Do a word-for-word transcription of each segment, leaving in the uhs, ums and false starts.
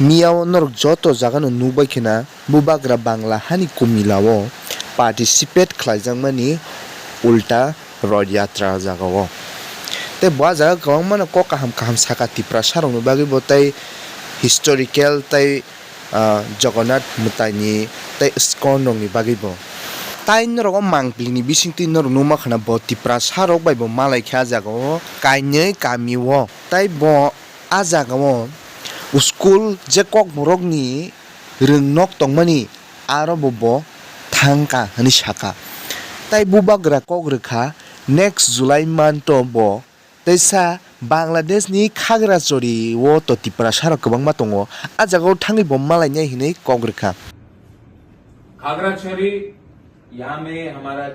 Miyao norok joto jagano nukbai khena bubagra Bangla hani kumilao participate khlaijakmani ulta Rath Yatra jagao. Tei bo ah jaga kwbangmano kok kaham kaham saka Tiprasarokni bagwi bo tei historical tei ah, Jagannath mwtaini tei ISKCON rokni bagwi bo. Tai norok o mangpili ni bisingtwi norok nukma khana bo Tiprasa rok bai bo malai khe ah jaga o kainwi kami o. Tai bo ah jaga o school je kokborok ni rwngnok tongmani aro bo bo thang kha hwnwi saka. Tai bubagra kok rwkha next July month o bo Teisa Bangladesh ni Khagrachari o to Tiprasa rok kwbangma tongo. Ah jaga o thangwi bo malai nai hinwi kok rwkha. खागराछड़ी, यहाँ में हमारा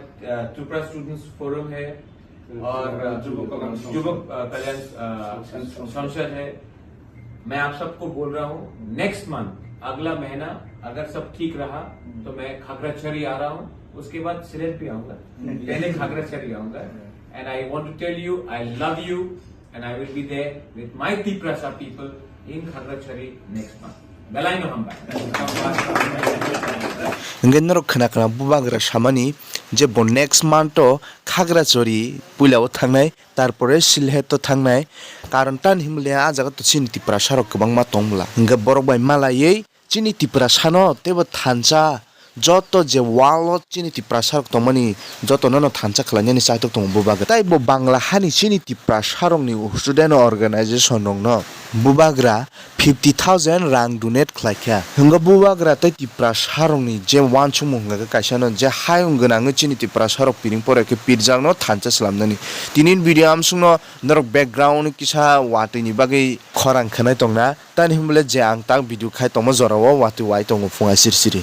Tripura students forum है और युवक कल्याण संसद है। मैं आप सबको बोल रहा हूँ, नेक्स्ट मंथ, अगला महीना, अगर सब ठीक रहा तो मैं खागराछड़ी आ रहा हूँ। उसके बाद सिलेट भी आऊंगा, पहले खागराछड़ी आऊंगा। And I want to tell you, I love you, and I will be there with my Tiprasa people in Khagrachari next month. Belai no hambai. Hingke norok khna khna bubagra samani je bo next month o Khagrachari puila o thangnai, tarpore Silhet o thangnai. Karon tan himle ah jaga to chini Tiprasa rok kwbangma tongmwla. Hingke borok bai malaiwi chini Tiprasa no teibo thansa joto je world o chini Tiprasa rok tongmani joto no no thansa khlainani chaitok tongo bubagra. Tai bo Bangla hani chini Tiprasa rokni student organization rok no bubagra fifty thousand rang donate khlaikha. Hwngo bubagra tei Tiprasa rokni je wansukmung hwnga khe kaisa no je hayung gwnangwi chini Tiprasa rok piring pore khe pirjak no thansa slamnani. Tini video amsukno norok background kisa watwi ni bagwi khorang khwnai tongna. Tani hwnbole je ang tak video khai tongma jora o watwi wai tongo phung asir siri.